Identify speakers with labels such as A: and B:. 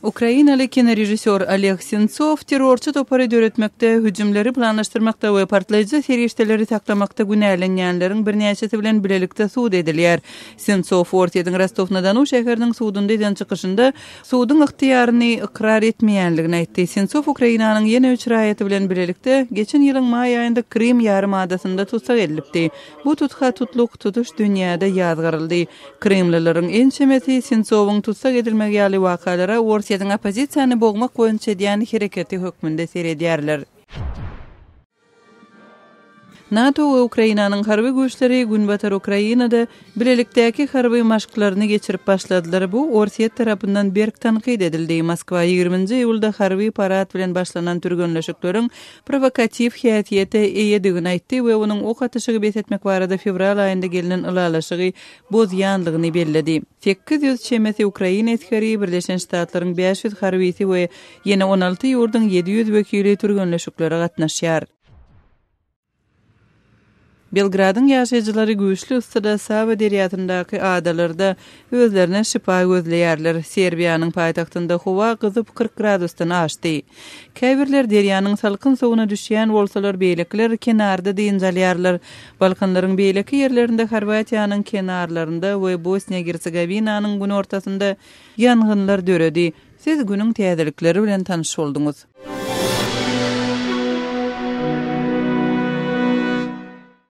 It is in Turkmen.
A: Ukrainaly kinorežissýor Oleg Sentsow terrorçy topary döretmekde, hüjümleri planlaşdyrmakda we partlaýjy serişdeleri saklamakda günälenýänleriň birnäçesi bilen bilelikde sud edilýär. Sentsow Orsýetiň Rostow-na-Donu şäheriniň sudunda eden çykyşynda suduň ygtyýaryny ykrar etmeýänligini aýtdy. Sentsow Ukrainanyň ýene üç raýaty bilen bilelikde geçen ýylyň maý aýynda Krym ýarym adasynda tussag edilipdi. Bu tutha-tutluk tutuş dünýäde ýazgaryldy. Krymlylaryň ençemesi Sentsowyň tussag edilmegi ýaly wakalara Orsýetiň oppozisiýany bogmak boýunça edýän hereketi hökmünde seredýärler. NATO we Ukrainanyň harby güýçleri günbatar Ukrainada bilelikdäki harby maşklaryny geçirip başladylar. Bu Orsýet tarapyndan berk tankyt edildi. Moskwa ýigriminji iýulda harby parad bilen başlanan türgenleşikleriň prowokatiw häsiýete eýedigini aýtdy we onuň ok atyşygy bes etmek barada fewral aýynda gelnen ylalaşygy bozýandygyny belledi. 800 çemesi ukrain esgeri, Birleşen Ştatlaryň 500 harbysy we ýene 16 ýurduň 700 wekili türgenleşiklere gatnaşýar. Belgradyň ýaşaýjylary güýçli yssyda Sawa derýasyndaky adalarda özlerine şypa gözleýärler. Serbiýanyň paýtagtynda howa gyzyp 40 gradusdan aşdy. Käbirler derýanyň salkyn suwuna düşýän bolsalar, beýlekiler kenarda dynç alýarlar. Balkanlaryň beýleki ýerlerinde Horwatiýanyň kenarlarynda we Bosniýa-Gersegowinanyň günortasynda ýangynlar döredi. Siz günüň täzelikleri bilen tanyş bolduňyz.